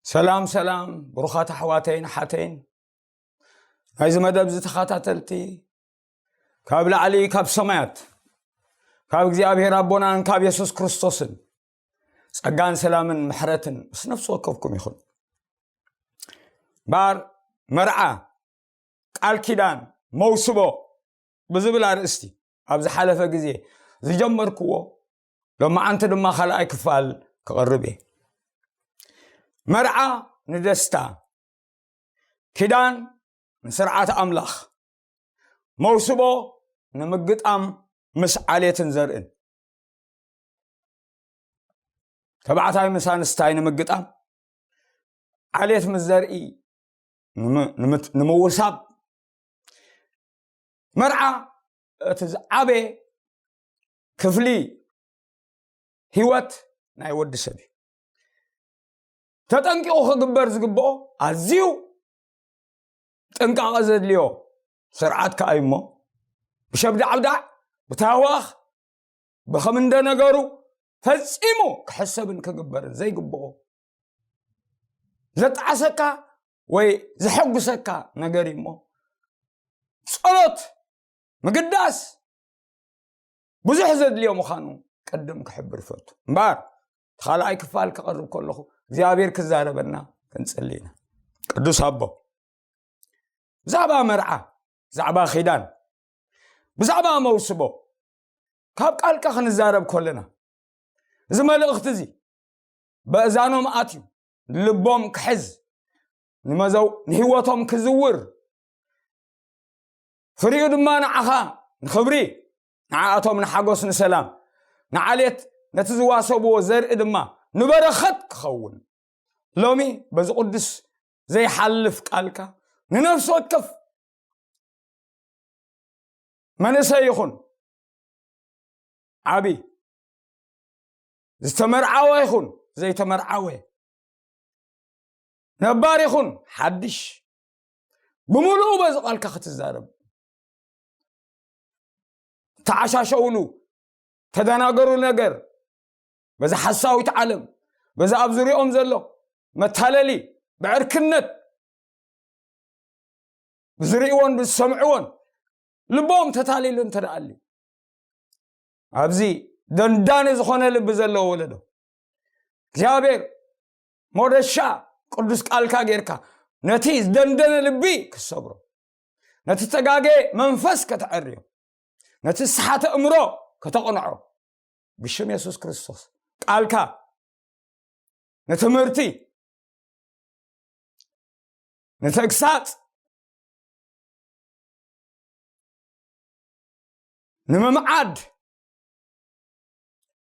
ሰላም ሰላም ብሩኻት ኣሕዋተይን ሓተይን ናይዚ መደብ ዝተኸታተልቲ ካብ ላዕሊ ካብ ሰማያት ካብ እግዚኣብሔር ኣቦናን ካብ የሱስ ክርስቶስን ጸጋን ሰላምን ምሕረትን ምስ ነፍሲ ወከፍኩም ይኹን። ባር መርዓ ቃል ኪዳን መውስቦ ብዝብል ኣርእስቲ ኣብ ዝሓለፈ ግዜ ዝጀመርክዎ ሎማዓንቲ ድማ ካልኣይ ክፋል ክቐርብ እየ። መርዓ ንደስታ፣ ኪዳን ንስርዓት ኣምላኽ፣ መውስቦ ንምግጣም ምስ ዓሌትን ዘርእን። ተባዕታይ ምስ ኣንስታይ ንምግጣም፣ ዓሌት ምስ ዘርኢ ንምውሳብ፣ መርዓ እቲ ዝዓበየ ክፍሊ ህይወት ናይ ወዲ ሰብ እዩ። ተጠንቂቑ ክግበር ዝግብኦ ኣዝዩ ጥንቃቐ ዘድልዮ ስርዓት ከኣ እዩ እሞ፣ ብሸብዳዕብዳዕ፣ ብታህዋኽ፣ ብኸም እንደ ነገሩ ፈጺሙ ክሕሰብን ክግበርን ዘይግብኦ፣ ዘጣዓሰካ ወይ ዘሐጉሰካ ነገር እዩ እሞ፣ ጸሎት ምግዳስ ብዙሕ ዘድልዮ ምዃኑ ቅድም ክሕብር ይፈቱ። እምበኣር፣ እቲ ካልኣይ ክፋል ክቐርብ ከለኹ እግዚኣብሔር ክዛረበና ክንጽሊ ኢና። ቅዱስ ኣቦ፣ ብዛዕባ መርዓ፣ ብዛዕባ ኺዳን፣ ብዛዕባ መውስቦ ካብ ቃልካ ክንዛረብ ከለና፣ እዚ መልእኽቲ እዚ በእዛኖም ኣትዩ፣ ልቦም ክሕዝ፣ ንመዘው-፣ ንህይወቶም ክዝውር፣ ፍሪኡ ድማ ንዓኻ ንኽብሪ፣ ንዓኣቶም ንሓጎስ ንሰላም፣ ንዓሌት ነቲ ዝዋሰብዎ ዘርኢ ድማ ንበረኸት ክኸውን፣ ሎሚ በዚ ቅዱስ ዘይሓልፍ ቃልካ ንነፍሲ ወከፍ መንእሰይ ይኹን ዓቢ፣ ዝተመርዓወ ይኹን ዘይተመርዓወ፣ ነባር ይኹን ሓድሽ፣ ብምሉኡ በዚ ቃልካ ክትዛረብ። ተዓሻሸውሉ፣ ተደናገሩ ነገር፣ በዛ ሓሳዊት ዓለም፣ በዛ ኣብ ዙሪኦም ዘሎ መታለሊ፣ ብዕርክነት ብዝርእይዎን ብዝሰምዕዎን ልቦም ተታሊሉ እንተ ደኣ ኣልዩ፣ ኣብዚ ደንዳኒ ዝኾነ ልቢ ዘለዎ ወለዶ፣ እግዚኣብሔር ሞደሻ ቅዱስ ቃልካ ጌርካ ነቲ ዝደንደነ ልቢ ክሰብሮ፣ ነቲ ተጋጌ መንፈስ ከተዐርዮ፣ ነቲ ዝሰሓተ እምሮ ከተቕንዖ፣ ብሽም የሱስ ክርስቶስ ቃልካ ንትምህርቲ፣ ንተግሳጽ፣ ንምምዓድ፣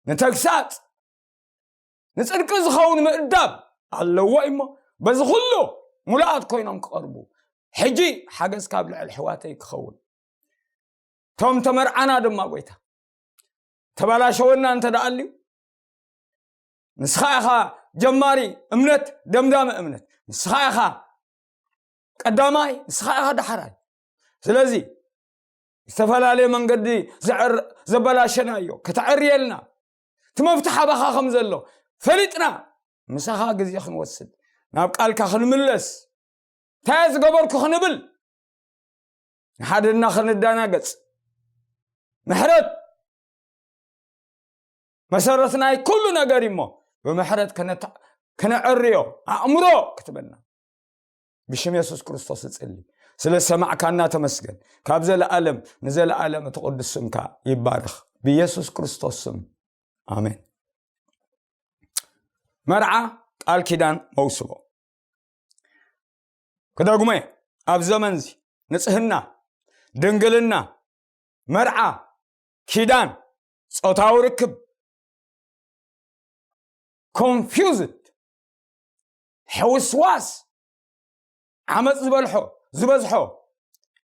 ንተግሳጽ፣ ንጽድቂ ዝኸውን ምእዳብ ኣለዎ እሞ፣ በዚ ኩሉ ሙሉኣት ኮይኖም ክቐርቡ፣ ሕጂ ሓገዝ ካብ ልዕሊ ኣሕዋተይ ክኸውን። እቶም ተመርዓና ድማ፣ ጎይታ፣ ተባላሸወና እንተ ደኣ ኣልዩ፣ ንስኻ ኢኻ ጀማሪ እምነት፣ ደምዳሚ እምነት። ንስኻ ኢኻ ቀዳማይ፣ ንስኻ ኢኻ ዳሕራይ። ስለዚ፣ ዝተፈላለየ መንገዲ ዘዕር-፣ ዘበላሸናዮ ከተዕርየልና፣ እቲ መፍትሒ ኣባኻ ከም ዘሎ ፈሊጥና፣ ምሳኻ ግዜ ክንወስድ፣ ናብ ቃልካ ክንምለስ፣ እንታይ ዝገበርኩ ክንብል፣ ንሓድና ክንዳናገጽ፣ ምሕረት መሰረት ናይ ኩሉ ነገር እዩ እሞ፣ ብምሕረት ከነታ-፣ ከነዕርዮ ኣእምሮ ክትበና ብሽም የሱስ ክርስቶስ እጽሊ። ስለ ሰማዕካና ተመስገን። ካብ ዘለኣለም ንዘለኣለም እቲ ቅዱስ ስምካ ይባረኽ። ብየሱስ ክርስቶስ ስም፣ ኣሜን። መርዓ፣ ቃል ኪዳን፣ መውስቦ። ክደግሞ እየ፣ ኣብ ዘመንዚ ንጽህና፣ ድንግልና፣ መርዓ፣ ኪዳን፣ ጾታዊ ርክብ፣ ኮንፊውዝድ፣ ሕውስዋስ፣ ዓመጽ ዝበልሖ፣ ዝበዝሖ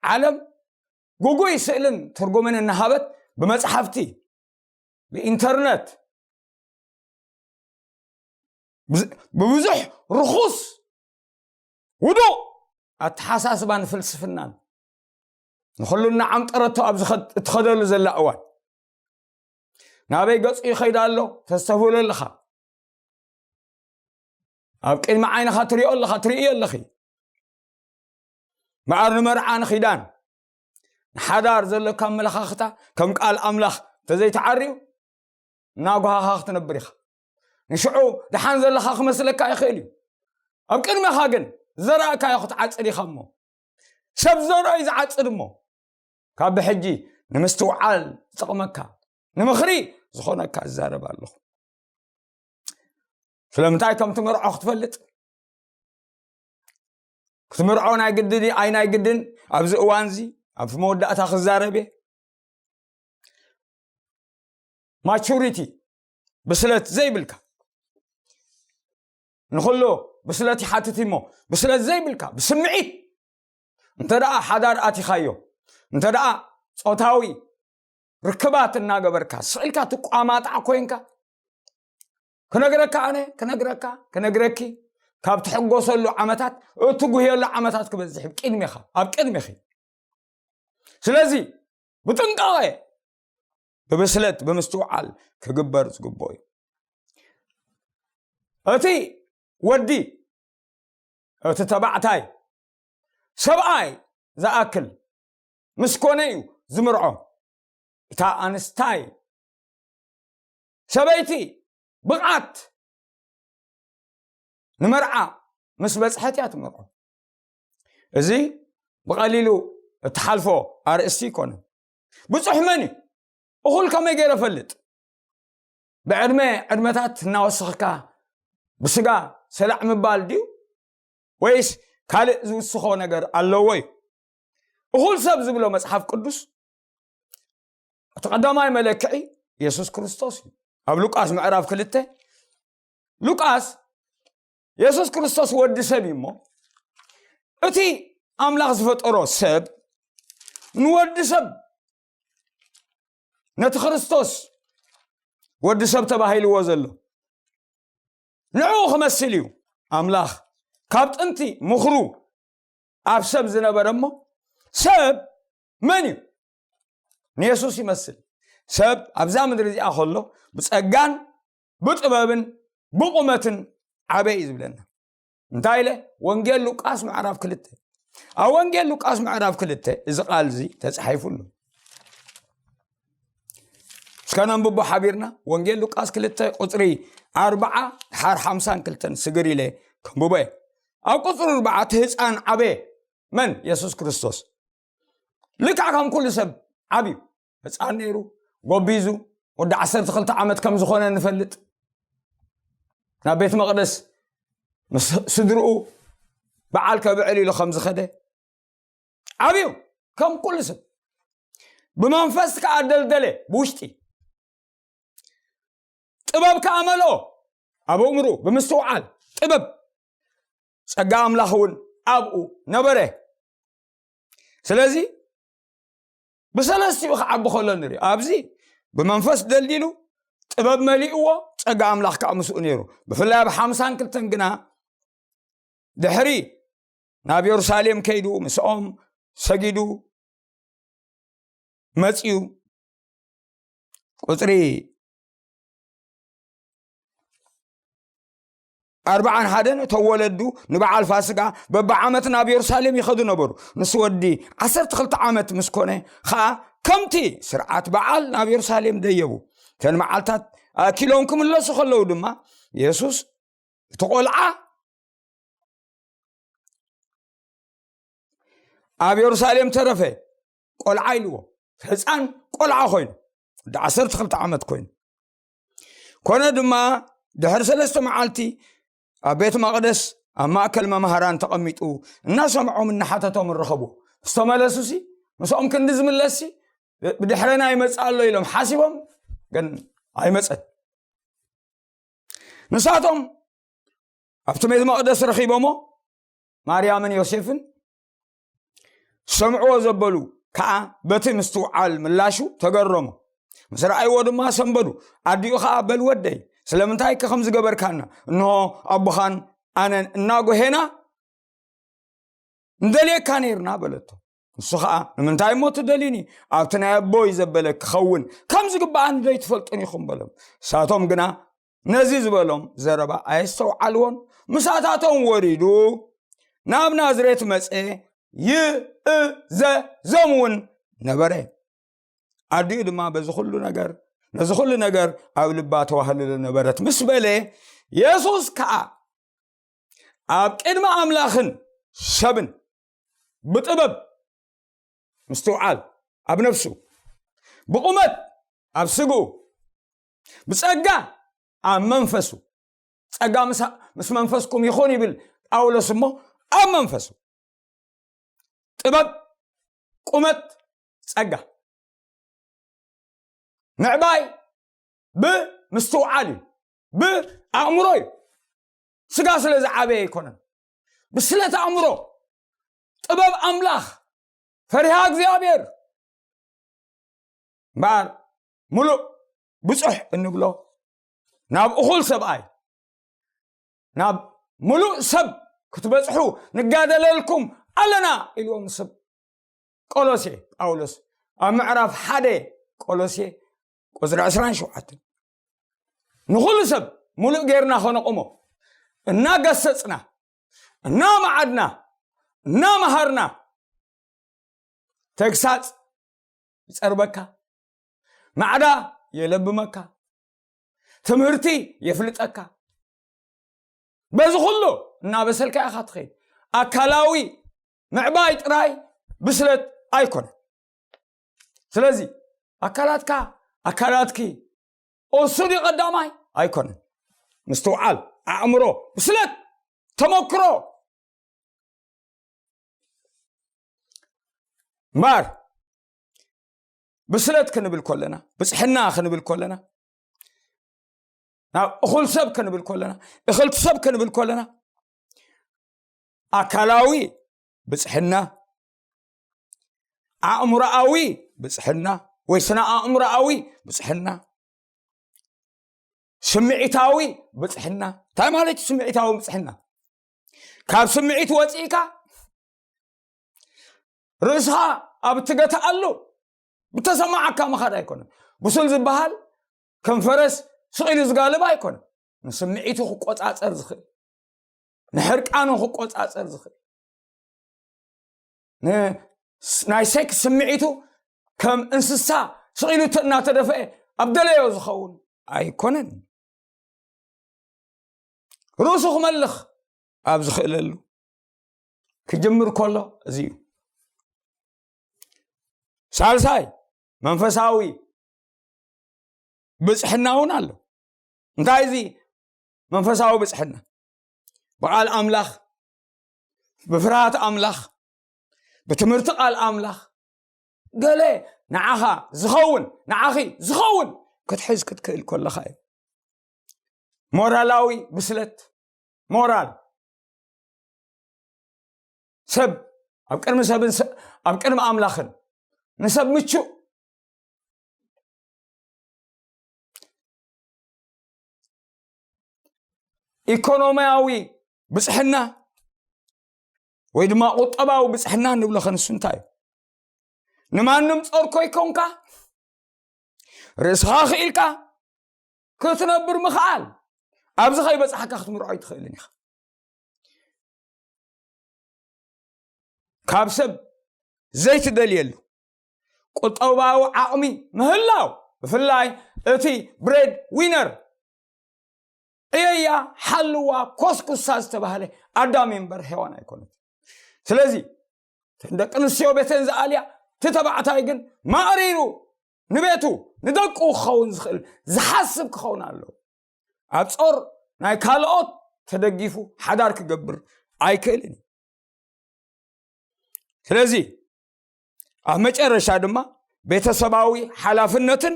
ዓለም ግጉይ ስእልን ትርጉምን እናሃበት ብመጽሓፍቲ፣ ብኢንተርነት፣ ብዝ-፣ ብብዙሕ ርኹስ ውዱቕ ኣተሓሳስባን ፍልስፍናን ንኹሉ እናዓምጠረቶ ኣብ ዝኸድ-፣ እትኸደሉ ዘላ እዋን፣ ናበይ ገጹ ይኸይድ ኣሎ ተስተብህሎ ኣለኻ? ኣብ ቅድሚ ዓይንኻ ትሪኦ ኣለኻ፣ ትርእዮ ኣለኺ። መዓር ንመርዓ ንኺዳን ንሓዳር ዘለካ ኣመለኻኽታ ከም ቃል ኣምላኽ እንተዘይተዓርዩ እናጓሃኻ ክትነብር ኢኻ። ንሽዑ ደሓን ዘለኻ ክመስለካ ይኽእል እዩ። ኣብ ቅድመኻ ግን ዘራእካዮ ክትዓጽድ ኢኻ እሞ፣ ሰብ ዘርኦ እዩ ዝዓጽድ እሞ፣ ካብ ብሕጂ ንምስትውዓል ዝጠቕመካ ንምኽሪ ዝኾነካ እዛረብ ኣለኹ። ስለምንታይ ከም ትምርዖ ክትፈልጥ፣ ክትምርዖ ናይ ግድን ኣይ ናይ ግድን ኣብዚ እዋን እዚ ኣብ መወዳእታ ክዛረብ እየ። ማቹሪቲ፣ ብስለት ዘይብልካ፣ ንኹሉ ብስለት ይሓትት እሞ፣ ብስለት ዘይብልካ ብስምዒት እንተ ደኣ ሓዳር ኣቲኻዮ፣ እንተ ደኣ ጾታዊ ርክባት እናገበርካ ስቕ ኢልካ ትቋማጣዕ ኮይንካ፣ ክነግረካ ኣነ፣ ክነግረካ፣ ክነግረኪ፣ ካብ ትሕጎሰሉ ዓመታት እትጉህየሉ ዓመታት ክበዝሕ እዩ ቅድሜኻ፣ ኣብ ቅድሜኺ። ስለዚ ብጥንቃቐ፣ ብብስለት፣ ብምስትውዓል ክግበር ዝግብኦ እዩ። እቲ ወዲ፣ እቲ ተባዕታይ፣ ሰብኣይ ዝኣክል ምስ ኮነ እዩ ዝምርዖ። እታ ኣንስታይ ሰበይቲ ብቕዓት ንመርዓ ምስ በጽሐት እያ ትምርዖ። እዚ ብቐሊሉ እትሓልፎ ኣርእስቲ ኣይኮነን። ብጹሕ መን እዩ? እኹል ከመይ ገይረ እፈልጥ? ብዕድመ ዕድመታት እናወሰኽካ ብስጋ ሰላዕ ምባል ድዩ? ወይስ ካልእ ዝውስኾ ነገር ኣለዎ እዩ? እኹል ሰብ ዝብሎ መጽሓፍ ቅዱስ እቲ ቀዳማይ መለክዒ የሱስ ክርስቶስ እዩ። ኣብ ሉቃስ ምዕራፍ ክልተ፣ ሉቃስ የሱስ ክርስቶስ ወዲ ሰብ እዩ እሞ፣ እቲ ኣምላኽ ዝፈጠሮ ሰብ ንወዲ ሰብ፣ ነቲ ክርስቶስ ወዲ ሰብ ተባሂልዎ ዘሎ ንዕኡ ክመስል እዩ። ኣምላኽ ካብ ጥንቲ ምኽሩ ኣብ ሰብ ዝነበረ እሞ፣ ሰብ መን እዩ? ንየሱስ ይመስል። ሰብ ኣብዛ ምድሪ እዚኣ ከሎ ብጸጋን ብጥበብን ብቑመትን ዓበ እዩ ዝብለና። እንታይ ኢለ? ወንጌል ሉቃስ ምዕራፍ ክልተ። ኣብ ወንጌል ሉቃስ ምዕራፍ ክልተ እዚ ቃል እዚ ተጻሒፉ ኣሎ። እስከ ነንብቦ ሓቢርና። ወንጌል ሉቃስ ክልተ ቁጽሪ ኣርብዓ ድሓር ሓምሳን ክልተን ስግር ኢለ ከንብቦ እየ። ኣብ ቁጽሪ ኣርብዓ እቲ ህፃን ዓበየ። መን? የሱስ ክርስቶስ። ልክዕ ከም ኩሉ ሰብ ዓብዩ። ህፃን ነይሩ፣ ጎቢዙ፣ ወዲ ዓሰርተ ክልተ ዓመት ከም ዝኾነ ንፈልጥ። ናብ ቤት መቕደስ ምስ ስድርኡ በዓል ከብዕል ኢሉ ከም ዝኸደ ዓብዩ፣ ከም ኩሉ ሰብ። ብመንፈስ ከኣ ደልደለ፣ ብውሽጢ ጥበብ ከኣ መልኦ። ኣብ ኣእምሩ ብምስትውዓል ጥበብ፣ ጸጋ ኣምላኽ እውን ኣብኡ ነበረ። ስለዚ ብሰለስቲኡ ክዓቢ ከሎ ንሪኦ። ኣብዚ ብመንፈስ ደልዲሉ ጥበብ መሊእዎ፣ ጸጋ ኣምላኽ ከኣ ምስኡ ነይሩ። ብፍላይ ኣብ ሓምሳን ክልተን ግና ድሕሪ ናብ የሩሳሌም ከይዱ ምስኦም ሰጊዱ መጺኡ። ቁጽሪ ኣርብዓን ሓደን፣ እቶም ወለዱ ንበዓል ፋስጋ በብዓመት ናብ የሩሳሌም ይኸዱ ነበሩ። ንሱ ወዲ ዓሰርተ ክልተ ዓመት ምስ ኮነ ኸኣ ከምቲ ስርዓት በዓል ናብ የሩሳሌም ደየቡ። እተን መዓልታት ኣኪሎም ክምለሱ ከለዉ ድማ የሱስ እቲ ቆልዓ ኣብ የሩሳሌም ተረፈ። ቆልዓ ኢልዎ፣ ህፃን ቆልዓ ኮይኑ፣ ወዲ ዓሰርተ ክልተ ዓመት ኮይኑ። ኮነ ድማ ድሕሪ ሰለስተ መዓልቲ ኣብ ቤት መቕደስ ኣብ ማእከል መምሃራን ተቐሚጡ እናሰምዖም እናሓተቶም ረኸቡ። ዝተመለሱሲ ምስኦም ክንዲ ዝምለስሲ ብድሕረና ይመጽእ ኣሎ ኢሎም ሓሲቦም፣ ግን ኣይመጸን። ንሳቶም ኣብቲ ቤት መቕደስ ረኺቦሞ፣ ማርያምን ዮሴፍን ዝሰምዕዎ ዘበሉ ከኣ በቲ ምስትውዓል ምላሹ ተገረሙ። ምስ ረኣይዎ ድማ ሰንበዱ። ኣዲኡ ከኣ፣ "በል ወደይ፣ ስለምንታይ ከ ከምዚ ገበርካና? እንሆ ኣቦኻን ኣነን እናጎሄና ንደልየካ ነይርና" በለቶ። ንሱ ኸኣ፣ "ንምንታይ እሞ ትደልዩኒ? ኣብቲ ናይ ኣቦይ ዘበለ ክኸውን ከም ዝግብኣኒ ዶ ኣይትፈልጡን ኢኹም?" በሎም። ንሳቶም ግና ነዚ ዝበሎም ዘረባ ኣየስተውዓልዎን፣ ምሳታቶም ወሪዱ ናብ ናዝሬት መጸ፣ ይእዘዞም እውን ነበረ። ኣዲኡ ድማ በዚ ኩሉ ነገር፣ ነዚ ኩሉ ነገር ኣብ ልባ ተዋህልሎ ነበረት ምስ በለ፣ የሱስ ከኣ ኣብ ቅድሚ ኣምላኽን ሰብን ብጥበብ፣ ምስትውዓል ኣብ ነፍሱ፣ ብቑመት ኣብ ስግኡ፣ ብጸጋ ኣብ መንፈሱ፣ ጸጋ ምስ መንፈስኩም ይኹን ይብል ጳውሎስ እሞ፣ ኣብ መንፈሱ ጥበብ፣ ቁመት፣ ጸጋ። ምዕባይ ብምስትውዓል እዩ፣ ብኣእምሮ እዩ። ስጋ ስለ ዝዓበየ ኣይኮነን። ብስለት ኣእምሮ፣ ጥበብ ኣምላኽ፣ ፈሪሃ እግዚኣብሔር እምበኣር፣ ምሉእ ብጹሕ እንብሎ ናብ እኹል ሰብኣይ፣ ናብ ምሉእ ሰብ ክትበጽሑ ንጋደለልኩም ኣለና ኢልዎም። ሰብ ቆሎሴ ጳውሎስ ኣብ ምዕራፍ ሓደ ቆሎሴ ቁጽሪ ዕስራን ሸውዓተን፣ ንኹሉ ሰብ ምሉእ ጌርና ከነቑሞ፣ እናገሰጽና፣ እናመዓድና፣ እናመሃርና፣ ተግሳጽ ይጸርበካ፣ ማዕዳ የለብመካ፣ ትምህርቲ የፍልጠካ። በዚ ኩሉ እናበሰልካ ኢኻ ትኸይድ። ኣካላዊ ምዕባይ ጥራይ ብስለት ኣይኮነን። ስለዚ ኣካላትካ፣ ኣካላትኪ፣ እሱ ድዩ ቀዳማይ? ኣይኮነን። ምስትውዓል፣ ኣእምሮ፣ ብስለት፣ ተመክሮ። እምበኣር ብስለት ክንብል ከለና፣ ብጽሕና ክንብል ከለና፣ ናብ እኹል ሰብ ክንብል ከለና፣ እኽልቲ ሰብ ክንብል ከለና፣ ኣካላዊ ብጽሕና፣ ኣእምሮኣዊ ብጽሕና ወይ ስነ ኣእምሮኣዊ ብጽሕና፣ ስምዒታዊ ብጽሕና። እንታይ ማለት እዩ ስምዒታዊ ብጽሕና? ካብ ስምዒት ወጺእካ ርእስኻ ኣብ እትገትኣሉ ብተሰማዓካ ምኻድ ኣይኮነን። ብሱል ዝበሃል ከም ፈረስ ስቕ ኢሉ ዝጋልብ ኣይኮነን። ንስምዒቱ ክቆጻጸር ዝኽእል፣ ንሕርቃኑ ክቆጻጸር ዝኽእል፣ ን-፣ ናይ ሴክስ ስምዒቱ ከም እንስሳ ስቕ ኢሉ እናተደፍአ ኣብ ደለዮ ዝኸውን ኣይኮነን። ርእሱ ክመልኽ ኣብ ዝኽእለሉ ክጅምር ከሎ እዚ እዩ። ሳልሳይ፣ መንፈሳዊ ብጽሕና እውን ኣሎ። እንታይ እዚ መንፈሳዊ ብጽሕና? ብቓል ኣምላኽ፣ ብፍርሃት ኣምላኽ፣ ብትምህርቲ ቃል ኣምላኽ፣ ገለ ንዓኻ ዝኸውን፣ ንዓኺ ዝኸውን ክትሕዝ ክትክእል ከለኻ እዩ። ሞራላዊ ብስለት፣ ሞራል፣ ሰብ ኣብ ቅድሚ ሰብን ሰ-፣ ኣብ ቅድሚ ኣምላኽን ንሰብ ምቹእ፣ ኢኮኖሚያዊ ብጽሕና ወይ ድማ ቁጠባዊ ብጽሕና ንብሎ ከንሱ እንታይ እዩ? ንማንም ጾር ኮይኮንካ፣ ርእስኻ ክኢልካ ክትነብር ምኽኣል፣ ኣብዚ ከይበጻሕካ ክትምርዖ ኣይትኽእልን ኢኻ። ካብ ሰብ ዘይትደልየሉ ቁጠባዊ ዓቕሚ ምህላው፣ ብፍላይ እቲ ብሬድ ዊነር፣ ዕየያ ሓልዋ ኮስኩሳ ዝተባህለ ኣዳም እምበር ሄዋን ኣይኮነት። ስለዚ እተን ደቂ ኣንስትዮ ቤተን ዝኣልያ፣ እቲ ተባዕታይ ግን ማዕሪሩ ንቤቱ ንደቁ ክኸውን ዝኽእል ዝሓስብ ክኸውን ኣለዎ። ኣብ ጾር ናይ ካልኦት ተደጊፉ ሓዳር ክገብር ኣይክእልን እዩ። ስለዚ ኣብ መጨረሻ ድማ ቤተሰባዊ ሓላፍነትን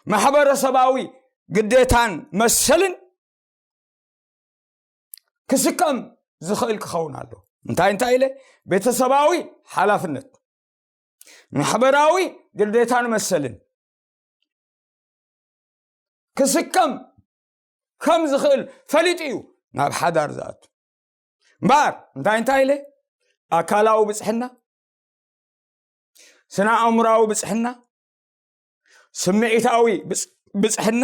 ማሕበረሰባዊ ግዴታን መሰልን ክስከም ዝኽእል ክኸውን ኣሎ። እንታይ እንታይ ኢለ? ቤተሰባዊ ሓላፍነት፣ ማሕበራዊ ግዴታን መሰልን ክስከም ከም ዝኽእል ፈሊጡ እዩ ናብ ሓዳር ዝኣቱ። እምበኣር እንታይ እንታይ ኢለ? ኣካላዊ ብጽሕና፣ ስነ ኣእምራዊ ብጽሕና፣ ስምዒታዊ ብጽ-፣ ብጽሕና፣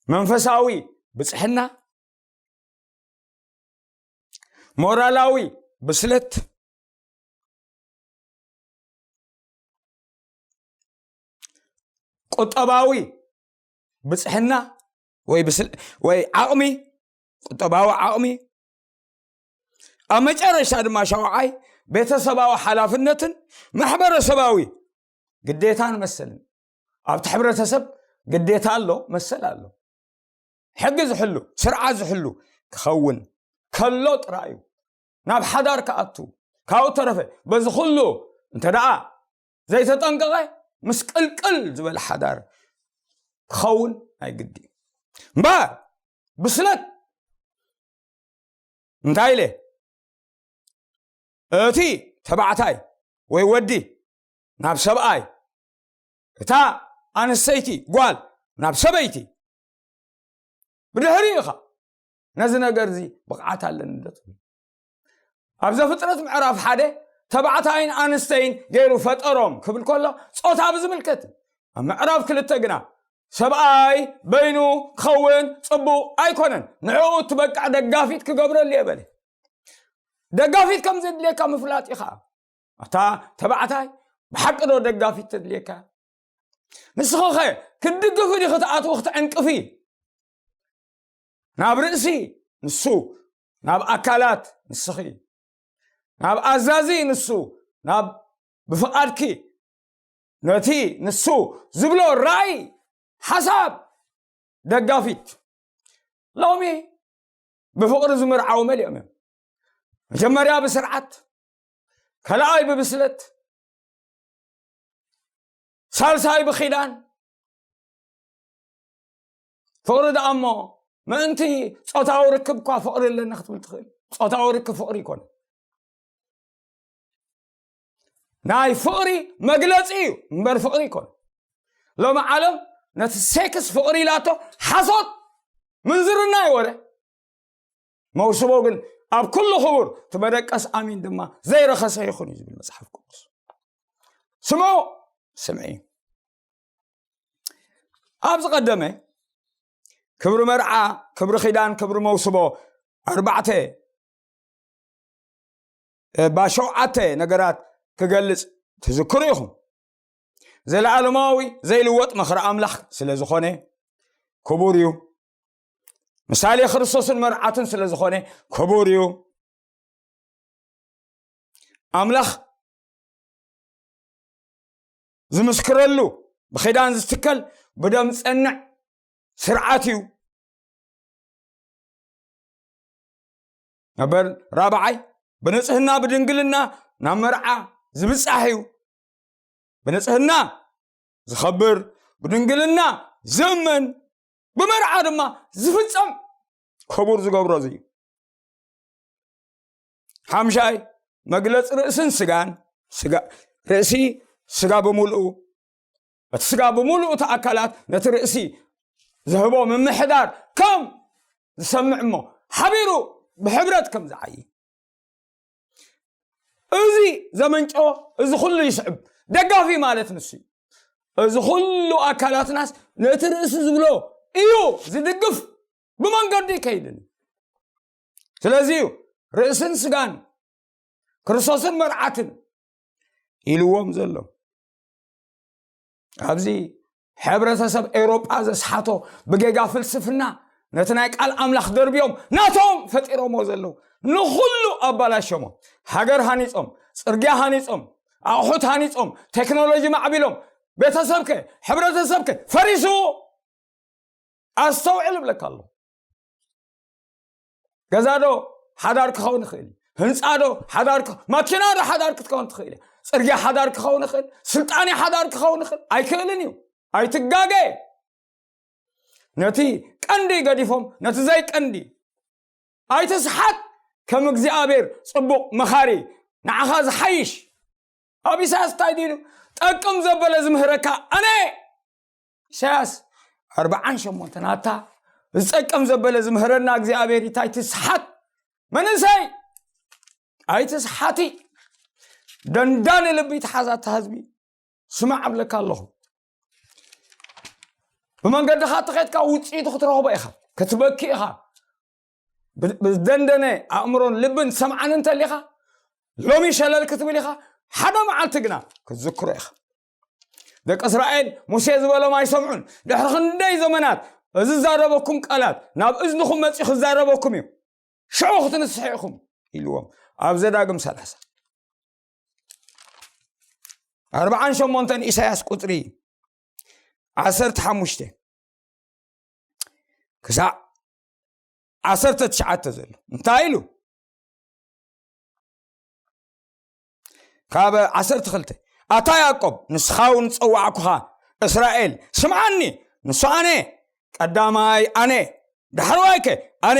መንፈሳዊ ብፅሕና፣ ሞራላዊ ብስለት፣ ቁጠባዊ ብፅሕና ወይ ብስል ወይ ዓቕሚ፣ ቁጠባዊ ዓቕሚ፣ ኣብ መጨረሻ ድማ ሻውዓይ ቤተሰባዊ ሓላፍነትን ማሕበረሰባዊ ግዴታን መሰልን። ኣብቲ ሕብረተሰብ ግዴታ ኣሎ፣ መሰል ኣሎ። ሕጊ ዝሕሉ፣ ስርዓት ዝሕሉ ክኸውን ከሎ ጥራይ እዩ ናብ ሓዳር ክኣቱ። ካብኡ ተረፈ በዚ ኩሉ እንተ ደኣ ዘይተጠንቀቐ፣ ምስቅልቅል ዝበለ ሓዳር ክኸውን ናይ ግዲ እዩ። እምበር ብስለት እንታይ ኢለ፣ እቲ ተባዕታይ ወይ ወዲ ናብ ሰብኣይ፣ እታ ኣንስተይቲ ጓል ናብ ሰበይቲ፣ ብድሕሪኡ ኢኻ ነዚ ነገር እዚ ብቕዓት ኣለኒ ዶ ትብል? ኣብ ዘፍጥረት ምዕራፍ ሓደ ተባዕታይን ኣንስተይን ገይሩ ፈጠሮም ክብል ከሎ፣ ጾታ ብዝምልከት እዩ። ኣብ ምዕራፍ ክልተ ግና ሰብኣይ በይኑ ክኸውን ጽቡቕ ኣይኮነን፣ ንዕኡ እትበቅዕ ደጋፊት ክገብረሉ እየ በለ። ደጋፊት ከም ዘድልየካ ምፍላጥ እዩ ኸዓ። ኣታ ተባዕታይ፣ ብሓቂ ዶ ደጋፊት ተድልየካ? ንስኺ ኸ ክትድግፊ ዲኺ ትኣትዊ ክትዕንቅፊ? ናብ ርእሲ ንሱ፣ ናብ ኣካላት ንስኺ፣ ናብ ኣዛዚ ንሱ፣ ናብ ብፍቓድኪ ነቲ ንሱ ዝብሎ ራእይ፣ ሓሳብ ደጋፊት። ሎሚ ብፍቕሪ ዝምርዓው መሊኦም እዮም። መጀመርያ ብስርዓት፣ ካልኣይ ብብስለት፣ ሳልሳይ ብኺዳን። ፍቕሪ ደኣ እሞ ምእንቲ ጾታዊ ርክብ እኳ ፍቕሪ ኣለኒ ክትብል ትኽእል። ጾታዊ ርክብ ፍቕሪ ይኮነ። ናይ ፍቕሪ መግለጺ እዩ እምበር ፍቕሪ ይኮነ። ሎሚ ዓለም ነቲ ሴክስ ፍቕሪ ኢላቶ ሓሶት፣ ምንዝርና እዩ ወረ። መውስቦ ግን ኣብ ኩሉ ክቡር፣ እቲ መደቀስ ኣሚን ድማ ዘይረኸሰ ይኹን እዩ ዝብል መጽሓፍ ቅዱስ። ስምዑ፣ ስምዒ። ኣብ ዝቐደመ ክብሪ መርዓ፣ ክብሪ ኺዳን፣ ክብሪ መውስቦ፣ ኣርባዕተ፣ እ፣ ባ ሸውዓተ ነገራት ክገልጽ ትዝክሩ ኢኹም። ዘለኣለማዊ ዘይልወጥ ምኽሪ ኣምላኽ ስለ ዝኾነ ክቡር እዩ። ምሳሌ ክርስቶስን መርዓቱን ስለ ዝኾነ ክቡር እዩ። ኣምላኽ ዝምስክረሉ ብኺዳን ዝትከል ብደም ጸንዕ ስርዓት እዩ። ነበር ራብዓይ ብንጽህና ብድንግልና ናብ መርዓ ዝብጻሕ እዩ። ብንጽህና ዝኸብር፣ ብድንግልና ዝእመን፣ ብመርዓ ድማ ዝፍጸም ክቡር ዝገብሮ እዚ እዩ። ሓምሻይ መግለጽ ርእስን ስጋን፣ ስጋ፣ ርእሲ ስጋ ብምልኡ፣ እቲ ስጋ ብምልኡ እቲ ኣካላት ነቲ ርእሲ ዝህቦ ምምሕዳር ከም ዝሰምዕ እሞ ሓቢሩ ብሕብረት ከም ዝዓዪ። እዚ ዘመንጨዎ እዚ ኩሉ ይስዕብ። ደጋፊ ማለት ንሱ እዩ። እዚ ኩሉ ኣካላትናስ ነቲ ርእሲ ዝብሎ እዩ ዝድግፍ፣ ብመንገዱ ይከይድን። ስለዚ እዩ ርእስን ስጋን ክርስቶስን መርዓትን ኢልዎም ዘሎ። ኣብዚ ሕብረተሰብ ኤውሮጳ ዘስሓቶ ብጌጋ ፍልስፍና ነቲ ናይ ቃል ኣምላኽ ደርብዮም ናቶም ፈጢሮሞ ዘለዉ ንኹሉ ኣባላሸሞ። ሃገር ሃኒጾም፣ ጽርግያ ሃኒጾም፣ ኣቑሑት ሃኒጾም፣ ቴክኖሎጂ ማዕቢሎም፣ ቤተሰብከ፣ ሕብረተሰብከ ፈሪሱ። ኣስተውዕል እብለካ ኣለኹ። ገዛ ዶ ሓዳር ክኸውን ይኽእል እዩ። ህንፃ ዶ ሓዳር ክኸ-፣ ማኪና ዶ ሓዳር ክትከውን ትኽእል እያ። ፅርግያ ሓዳር ክኸውን ይኽእል፣ ስልጣኔ ሓዳር ክኸውን ይኽእል። ኣይክእልን እዩ። ኣይትጋገ። ነቲ ቀንዲ ገዲፎም ነቲ ዘይቀንዲ ኣይትስሓት። ከም እግዚኣብሔር ጽቡቕ መኻሪ ንዓኻ ዝሓይሽ። ኣብ ኢሳያስ እንታይ ድዩ? ጠቅም ዘበለ ዝምህረካ ኣነ። ኢሳያስ ኣርብዓን ሸሞንተን ኣታ ዝጠቅም ዘበለ ዝምህረና እግዚኣብሔር እንታይ ትስሓት? መንእሰይ ኣይትስሓቲ። ደንዳኒ ልቢ ትሓዛታ ህዝቢ። ስማዕ እብለካ ኣለኹ። ብመንገድኻ ተኸድካ ውፅኢቱ ክትረኽቦ ኢኻ። ክትበኪ ኢኻ። ብ-፣ ብዝደንደነ ኣእምሮን ልብን ትሰምዓኒ እንተሊኻ፣ ሎሚ ሸለል ክትብል ኢኻ። ሓደ መዓልቲ ግና ክትዝክሮ ኢኻ። ደቂ እስራኤል ሙሴ ዝበሎም ኣይሰምዑን። ድሕሪ ክንደይ ዘመናት እዚ ዝዛረበኩም ቃላት ናብ እዝንኹም መጺኡ ክዛረበኩም እዩ። ሽዑ ክትንስሑ ኢኹም ኢልዎም። ኣብ ዘዳግም ሰላሳ። ኣርባዓን ሸሞንተን ኢሳያስ ቁጽሪ ዓሰርተ ሓሙሽተ ክሳዕ ዓሰርተ ትሽዓተ ዘሎ እንታይ ኢሉ? ካብ ዓሰርተ ክልተ፣ ኣታ ያዕቆብ፣ ንስኻ እውን ዝጸዋዕኩኻ እስራኤል፣ ስምዓኒ፣ ንሱ ኣነ፣ ቀዳማይ ኣነ፣ ዳሕረዋይከ ኣነ፣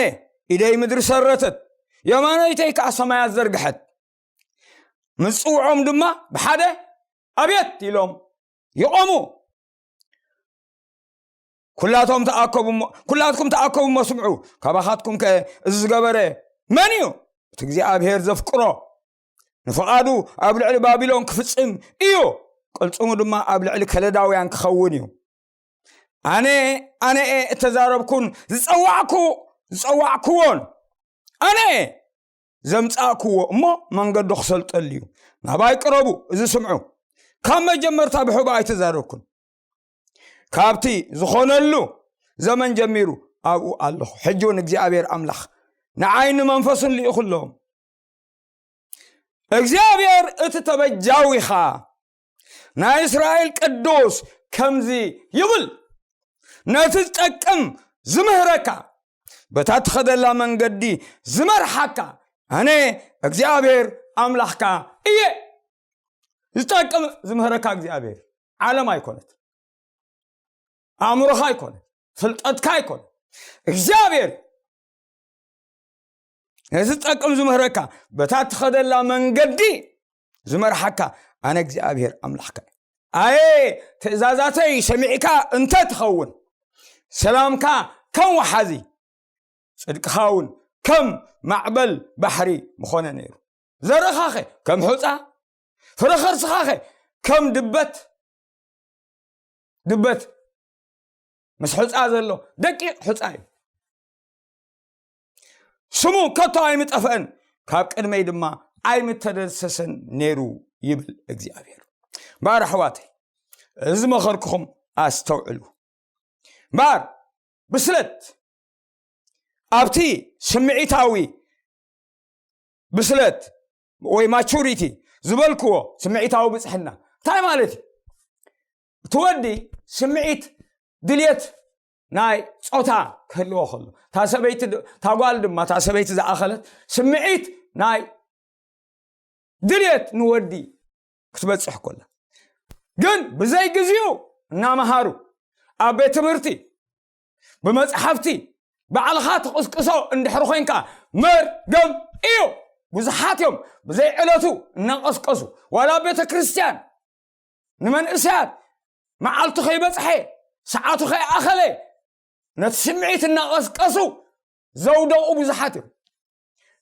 ኢደይ ምድሪ ሰረተት፣ የማነይተይ ከኣ ሰማያት ዘርግሐት። ምስ ጽውዖም ድማ ብሓደ ኣቤት ኢሎም ይቖሙ። ኩላቶም ተኣከቡ እሞ፣ ኩላትኩም ተኣከቡ እሞ ስምዑ፣ ካባኻትኩም ከ እዚ ዝገበረ መን እዩ? እቲ እግዚኣብሔር ዘፍቅሮ ንፍቓዱ ኣብ ልዕሊ ባቢሎን ክፍጽም እዩ፣ ቅልጽሙ ድማ ኣብ ልዕሊ ከለዳውያን ክኸውን እዩ። ኣነ፣ ኣነ እየ እተዛረብኩን ዝጸዋዕኩ-፣ ዝጸዋዕክዎን፣ ኣነ እየ ዘምጻእክዎ እሞ መንገዱ ክሰልጠሉ እዩ። ናባይ ቅረቡ፣ እዚ ስምዑ። ካብ መጀመርታ ብሕቡእ ኣይተዛረብኩን። ካብቲ ዝኾነሉ ዘመን ጀሚሩ ኣብኡ ኣለኹ። ሕጂ እውን እግዚኣብሔር ኣምላኽ ንዓይን ንመንፈሱን ልኢኹ ኣለዎም። እግዚኣብሔር እቲ ተበጃዊኻ ናይ እስራኤል ቅዱስ ከምዚ ይብል፣ ነቲ ዝጠቅም ዝምህረካ፣ በታ ትኸደላ መንገዲ ዝመርሓካ ኣነ እግዚኣብሔር ኣምላኽካ እየ። ዝጠቅም ዝምህረካ እግዚኣብሔር ዓለም ኣይኮነት፣ ኣእምሮኻ ኣይኮነት፣ ፍልጠትካ ኣይኮነት። እግዚኣብሔር ነቲ ዝጠቅም ዝምህረካ፣ በታ ትኸደላ መንገዲ ዝመርሓካ ኣነ እግዚኣብሔር ኣምላኽካ እየ። ኣየ ትእዛዛተይ ሰሚዕካ እንተ ትኸውን፣ ሰላምካ ከም ወሓዚ፣ ጽድቅኻ እውን ከም ማዕበል ባሕሪ ምኾነ ነይሩ። ዘርእኻኸ ከም ሑጻ፣ ፍረ ኸርስኻኸ ከም ድበት፣ ድበት ምስ ሑጻ ዘሎ ደቂቕ ሑጻ እዩ። ስሙ ከቶ ኣይምጠፍአን፣ ካብ ቅድመይ ድማ ኣይምተደሰሰን ነይሩ ይብል እግዚኣብሔር። እምበኣር ኣሕዋተይ፣ እዚ መኸርክኹም ኣስተውዕሉ። እምበኣር ብስለት ኣብቲ ስምዒታዊ ብስለት ወይ ማቹሪቲ ዝበልክዎ ስምዒታዊ ብጽሕና እንታይ ማለት እዩ? እቲ ወዲ ስምዒት ድልየት ናይ ጾታ ክህልዎ ከሎ፣ እታ ሰበይቲ ድ-፣ እታ ጓል ድማ፣ እታ ሰበይቲ ዝኣኸለት ስምዒት ናይ ድልየት ንወዲ ክትበጽሕ ከላ፣ ግን ብዘይ ግዜኡ እናመሃሩ ኣብ ቤት ትምህርቲ ብመጽሓፍቲ ባዕልኻ ትቕስቅሶ እንድሕር ኮይንካ መርገም እዩ። ብዙሓት እዮም ብዘይ ዕለቱ እናቐስቀሱ፣ ዋላ ኣብ ቤተ ክርስቲያን ንመንእሰያት መዓልቱ ከይበጽሐ፣ ሰዓቱ ከይኣኸለ፣ ነቲ ስምዒት እናቐስቀሱ ዘውደቑ ብዙሓት እዮም።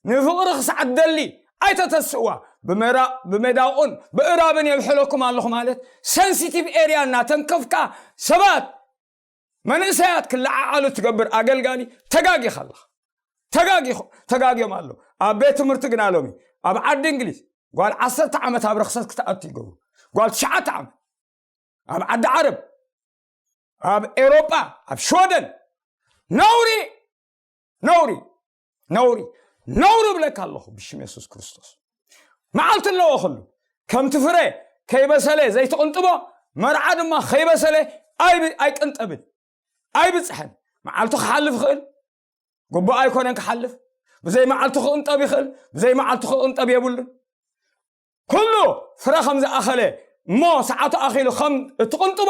ንፍቕሪ ክሳዕ ደሊ ኣይተተስእዋ፣ ብመራ-፣ ብመዳቑን ብእራብን የብሕለኩም ኣለኹ ማለት ሴንሲቲቭ ኤርያ እናተንከፍካ ሰባት፣ መንእሰያት ክለዓዓሉ ትገብር ኣገልጋሊ ተጋጊኻ ኣለኻ። ተጋጊኹ-፣ ተጋግዮም ኣለዉ። ኣብ ቤት ትምህርቲ ግና ሎሚ ኣብ ዓዲ እንግሊዝ ጓል ዓሰርተ ዓመት ኣብ ርኽሰት ክትኣቱ ይገብሩ። ጓል ትሽዓተ ዓመት ኣብ ዓዲ ዓረብ፣ ኣብ ኤውሮጳ፣ ኣብ ሽወደን ነውሪ፣ ነውሪ፣ ነውሪ፣ ነውሪ እብለካ ኣለኹ ብሽም የሱስ ክርስቶስ። መዓልቲ ኣለዎ ኩሉ። ከምቲ ፍረ ከይበሰለ ዘይትቕንጥቦ፣ መርዓ ድማ ከይበሰለ ኣይብ-፣ ኣይቅንጠብን፣ ኣይብጽሕን። መዓልቱ ክሓልፍ ይኽእል፣ ግቡእ ኣይኮነን ክሓልፍ። ብዘይ መዓልቱ ክቕንጠብ ይኽእል፣ ብዘይ መዓልቱ ክቕንጠብ የብሉን። ኩሉ ፍረ ከም ዝኣኸለ እሞ ሰዓቱ ኣኺሉ ከም እትቕንጥቦ፣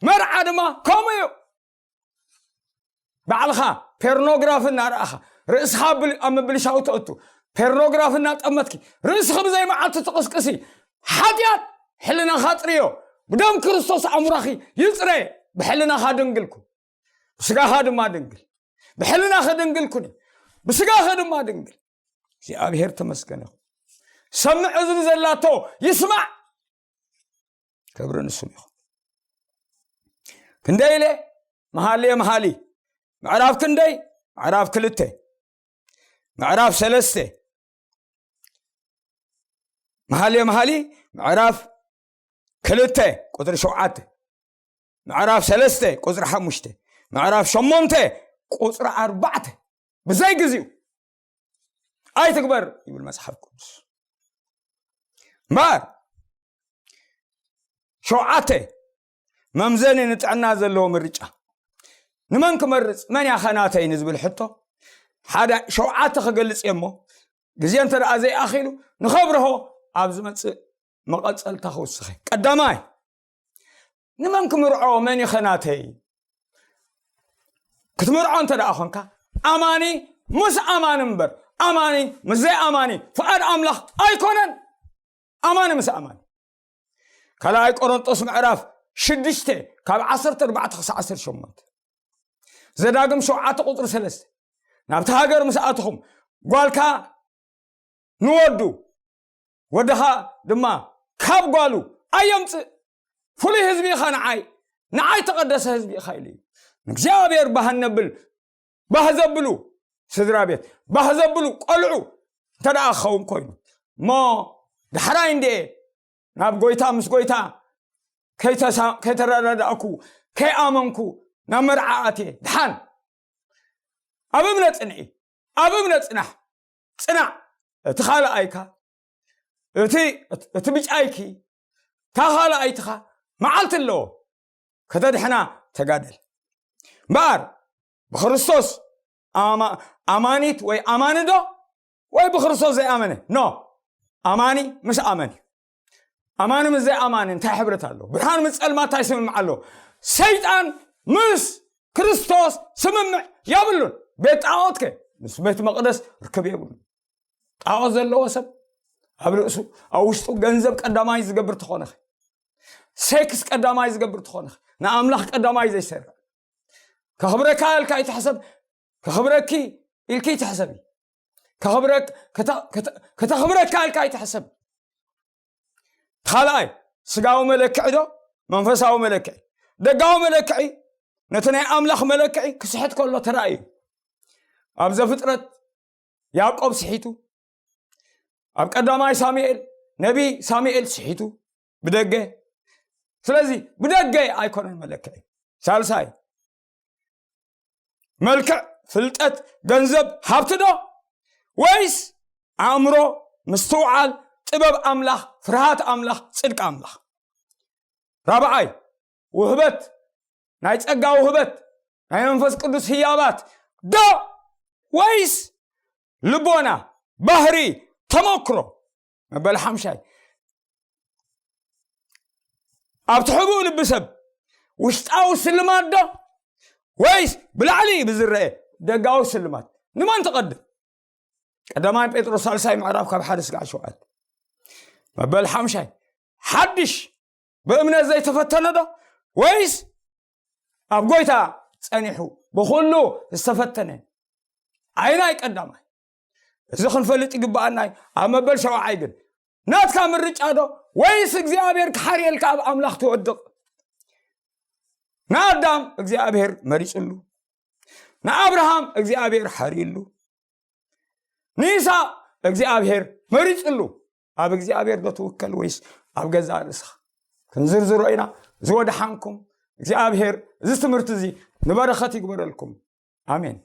መርዓ ድማ ከምኡ እዩ። ባዕልኻ ፖርኖግራፊ እናረኣኻ፣ ርእስኻ ብል-፣ ኣብ ምብልሻው ተእቱ፣ ፖርኖግራፊ እናጠመትኪ፣ ርእስኺ ብዘይ መዓልቱ ትቕስቅሲ፣ ሓጢኣት፣ ሕልናኻ ጽርዮ፣ ብደም ክርስቶስ ኣእምሮኺ ይጽረ፣ ብሕልናኻ ድንግል ኩን፣ ብስጋኻ ድማ ድንግል፣ ብሕልናኺ ድንግል ኩኒ፣ ብስጋኺ ድማ ድንግል። እግዚኣብሔር ተመስገን ይኹን። ሰምዕ እዝኒ ዘላቶ ይስማዕ። ክብሪ ንስሙ ይኹን። ክንደይ ኢለ መሃልየ መሃሊ፣ ምዕራፍ ክንደይ፣ ምዕራፍ ክልተ፣ ምዕራፍ ሰለስተ፣ መሃልየ መሃሊ ምዕራፍ ክልተ ቁፅሪ ሸውዓተ፣ ምዕራፍ ሰለስተ ቁፅሪ ሓሙሽተ፣ ምዕራፍ ሸሞንተ ቁፅሪ ኣርባዕተ፣ ብዘይ ግዜኡ ኣይትግበር ይብል መፅሓፍ ቅዱስ። እምበኣር ሸውዓተ፣ መምዘኒ ንጥዕና ዘለዎ ምርጫ። ንመን ክመርፅ፣ መን ያኸናተይ ንዝብል ሕቶ ሓደ ሸውዓተ ክገልፅ እየ እሞ፣ ግዜ እንተ ደኣ ዘይኣኺሉ ንኸብርሆ ኣብ ዝመፅእ መቐፀልታ ክውስኸ። ቀዳማይ፣ ንመን ክምርዖ፣ መን ይኸናተይ ክትምርዖ እንተ ደኣ ኾንካ፣ ኣማኒ ምስ ኣማኒ እምበር፣ ኣማኒ ምስ ዘይኣማኒ ፍቓድ ኣምላኽ ኣይኮነን። ኣማኒ ምስ ኣማኒ። ካልኣይ ቆሮንጦስ ምዕራፍ ሽዱሽተ ካብ ዓሰርተ ኣርባዕተ ክሳዕ ዓሰርተ ሸሞንተ፣ ዘዳግም ሸውዓተ ቁፅሪ ሰለስተ፣ ናብቲ ሃገር ምስ ኣተኹም ጓልካ ንወዱ፣ ወድኻ ድማ ካብ ጓሉ ኣየምፅእ። ፍሉይ ህዝቢ ኢኻ ንዓይ፣ ንዓይ ተቐደሰ ህዝቢ ኢኻ ኢሉ እዩ። ንእግዚኣብሔር ባህ ነብል፣ ባህ ዘብሉ ስድራ ቤት፣ ባህ ዘብሉ ቆልዑ እንተ ደኣ ክኸውን ኮይኑ፣ እሞ ዳሕራይ እንድየ ናብ ጎይታ፣ ምስ ጎይታ ከይተሳ-፣ ከይተረዳዳእኩ፣ ከይኣመንኩ ናብ መርዓ ኣትየ። ድሓን ኣብ እምነ ጽንዒ፣ ኣብ እምነ ጽናሕ፣ ጽናዕ። እቲ ካልኣይካ፣ እቲ፣ እቲ ብጫይኪ፣ እታ ካልኣይትኻ መዓልቲ ኣለዎ። ከተድሕና ተጋደል። እምበኣር ብክርስቶስ ኣማ-፣ ኣማኒት ወይ ኣማኒ ዶ? ወይ ብክርስቶስ ዘይኣመነ? ኖ። ኣማኒ ምስ ኣመኒ። ኣማኒ ምስ ዘይኣማኒ እንታይ ሕብረት ኣለዎ? ብርሃን ምስ ጸልማት እንታይ ስምምዕ ኣለዎ? ሰይጣን ምስ ክርስቶስ ስምምዕ የብሉን። ቤት ጣዖትከ ምስ ቤት መቕደስ ርክብ የብሉን። ጣዖት ዘለዎ ሰብ ኣብ ርእሱ፣ ኣብ ውሽጡ ገንዘብ ቀዳማይ ዝገብር ተኾነኸ፣ ሴክስ ቀዳማይ ዝገብር ተኾነኸ፣ ንኣምላኽ ቀዳማይ ዘይሰርዕ፣ ከኽብረካ ኢልካ ይትሕሰብ፣ ከኽብረኪ ኢልኪ ይትሕሰቢ። ከኽብረክ-፣ ከተ-፣ ከተ-፣ ከተኽብረካ ኢልካ ይትሕሰብ። ካልኣይ፣ ስጋዊ መለክዒ ዶ መንፈሳዊ መለክዒ? ደጋዊ መለክዒ ነቲ ናይ ኣምላኽ መለክዒ ክስሕት ከሎ ተራእዩ። ኣብ ዘፍጥረት ያዕቆብ ስሒቱ፣ ኣብ ቀዳማይ ሳሙኤል ነቢ ሳሙኤል ስሒቱ ብደገ። ስለዚ ብደገ ኣይኮነን መለክዒ። ሳልሳይ፣ መልክዕ፣ ፍልጠት፣ ገንዘብ፣ ሃብቲ ዶ? ወይስ ኣእምሮ፣ ምስትውዓል፣ ጥበብ ኣምላኽ፣ ፍርሃት ኣምላኽ፣ ጽድቂ ኣምላኽ? ራብዓይ፣ ውህበት፣ ናይ ጸጋ ውህበት፣ ናይ መንፈስ ቅዱስ ህያባት ዶ? ወይስ ልቦና፣ ባህሪ፣ ተመክሮ? መበል ሓምሻይ፣ ኣብቲ ሕቡእ ልቢ ሰብ ውሽጣዊ ስልማት ዶ? ወይስ ብላዕሊ ብዝረአ ደጋዊ ስልማት? ንመን ትቐድም? ቀዳማይ ጴጥሮስ ሳልሳይ ምዕራፍ ካብ ሓደ ስጋዕ ሸውዓተ። መበል ሓምሻይ፣ ሓድሽ ብእምነት ዘይተፈተነ ዶ? ወይስ ኣብ ጎይታ ጸኒሑ ብኹሉ ዝተፈተነ? ኣይናይ ቀዳማይ? እዚ ክንፈልጥ ይግብኣና እዩ። ኣብ መበል ሸውዓይ ግን ናትካ ምርጫ ዶ? ወይስ እግዚኣብሔር ክሓርየልካ ኣብ ኣምላኽ ትወድቕ? ንኣዳም እግዚኣብሔር መሪጽሉ፣ ንኣብርሃም እግዚኣብሔር ሓርይሉ፣ ንይስሐቅ እግዚኣብሔር መሪጽሉ። ኣብ እግዚኣብሔር ዶ ትውከል ወይስ ኣብ ገዛእ ርእስኻ? ክንዝርዝሮ ኢና። ዝወድሓንኩም እግዚኣብሔር እዚ ትምህርቲ እዚ ንበረኸት ይግበረልኩም። ኣሜን።